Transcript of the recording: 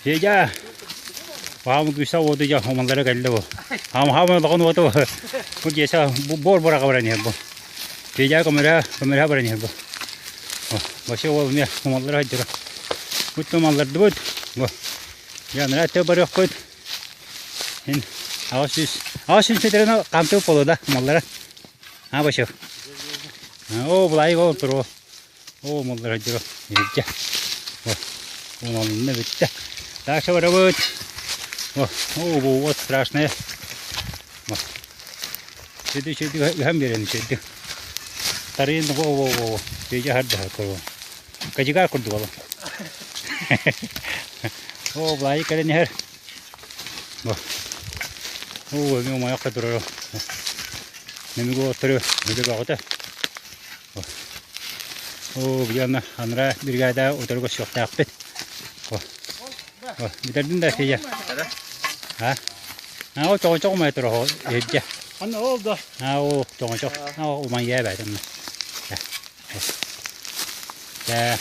Федя, Хаамы күүсэ уоту дьа умаллара кэллэ бу. Хаамы хаамы лоҕун уоту бу дьиэсэ буор бураҕа баран иһэр бу. Федя көмөрө көмөрө баран иһэр бу. Вообще уол эмиэ умаллара сылдьар. Бут умаллардыбыт. Бу. Дьэ анараа өттө барыахпыт. Ин 800 метрин хаамтыбыт буолуо да умаллара. А Башев. Оо, булайык ол туруо. Оо, умаллара сылдьар. Иһирдьэ. Умалынна бүттэ. Дальше барабыт. О, о, бу вот страшное. Чөйдү, чөйдү, үһэн биэрэн чөйдү. Тарыйын, о, о, о, чөйдү хардаһа көрү. Кадьыгаар курдук оло. О, булайык кэлэн иһэр. Оо, эмиэ умайахха турар. Нэмигэ оттору үлэ бөҕөтө. Оо, били анараа бригада утары көрсүөхтээхпит. Бүтэрдин да Федя? А? А, ол чоҕончох умайа турар оһо иһирдьэ. Анна ол да. А, ол чоҕончох. А, умайя эбээт онно. Э.